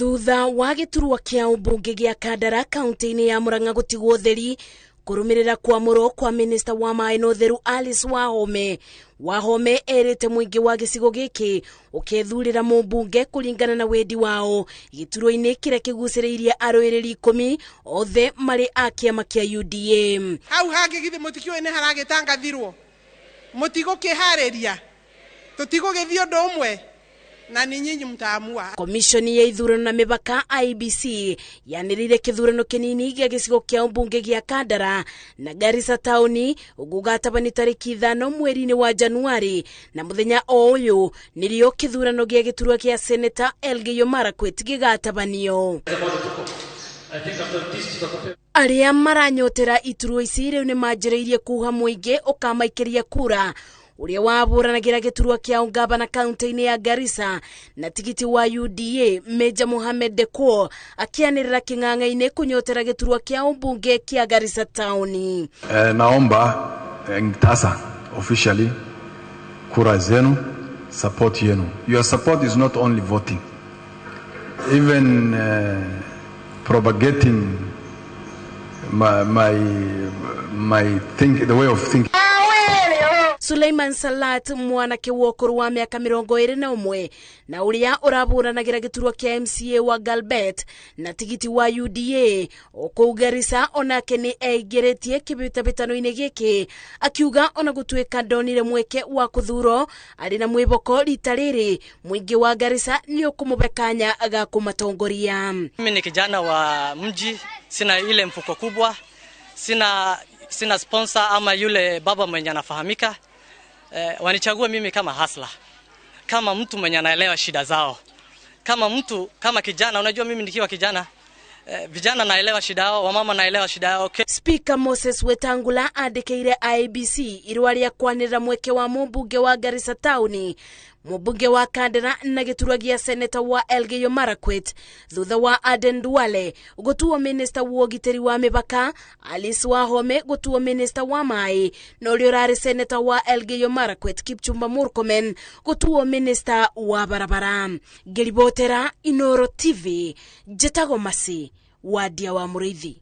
Thutha wa gĩturwa kĩa ũmbunge gĩa Kandara kaunti-inĩ ya Murang'a gũtigwo ũtheri kũrũmĩrĩra kwamũrwo kwa minista wa maĩ na ũtheru Alice Wahome. Wahome erĩte mũingĩ wa gĩcigo gĩkĩ ũkethurĩra mũmbunge kũringana na wendi wao gĩturwa-inĩ kĩrĩa kĩgucĩrĩirie arũĩrĩri 10 othe marĩ a kĩama kĩa UDA. Hau hangĩ githĩ mũtikĩũĩ nĩ haragĩtangathirwo, mũtigũkĩharĩria, tũtigũgĩthiĩ ũndũ ũmwe na ni nyinyi mtaamua. Komishoni ya ithurano na mĩbaka IEBC yanĩrĩire kĩthurano kĩnini gĩa gĩcigo kĩa ũmbunge gĩa Kandara na Garissa taũni gũgatabani tarĩki 5 mweri-inĩ wa Januari, na mũthenya o ũyũ nĩrĩo kĩthurano gĩa gĩturwa kĩa Seneta Elgeyo Marakwet gĩgatabanio. Arĩa maranyotera iturwa ici rĩu nĩ manjĩrĩirie kuha mũingĩ ũkamaikĩria kura ũrĩa wabũranagĩra gĩturwa kĩa ũngabana kaunti-inĩ ya Garissa na tigiti wa UDA Major Mohamed Deko akĩanĩrĩra kĩng'ang'a-inĩ kũnyotera gĩturwa kĩa ũmbunge kĩa Garissa taũni. Naomba Ngtasa officially kura zenu, support yenu. Your support is not only voting, even propagating my think, the way of thinking. Suleiman Salat mwanake wa ũkũrũ wa mĩaka 21 na ũrĩa ũrabũranagĩra gĩturwa kĩa MCA wa Galbet na tigiti wa UDA o kũu Garissa onake nĩ eingĩrĩtie kĩbĩtabĩtano-inĩ gĩkĩ akiuga ona gũtuĩka ndonire mweke wa kũthurwo arĩ na mwĩboko rita rĩrĩ mũingĩ wa Garissa nĩ ũkũmũbe kanya ga kũmatongoria. Mimi ni kijana wa mji, sina ile mfuko kubwa, sina sponsor ama yule baba mwenye anafahamika. Wanichague mimi kama hustler, kama mtu mwenye anaelewa shida zao, kama mtu, kama kijana. Unajua mimi nikiwa kijana, vijana naelewa shida yao, wamama naelewa shida yao. Okay. Speaker Moses Wetangula andĩkĩire IEBC irũa rĩa kwanĩrĩra mweke wa mũmbunge wa Garissa taũni, mũmbunge wa Kandara na gĩturwa gĩa seneta wa Elgeyo Marakwet thutha wa Aden Duale gũtuo minista wa ũgitĩri wa mĩbaka, Alice Wahome gũtuo minista wa maĩ, na ũrĩa ũrarĩ seneta wa Elgeyo Marakwet Kipchumba Murkomen gũtuo minista wa barabara. Ngĩribotera Inooro TV, njĩtagwo Masi Wadia wa Mũrĩithi.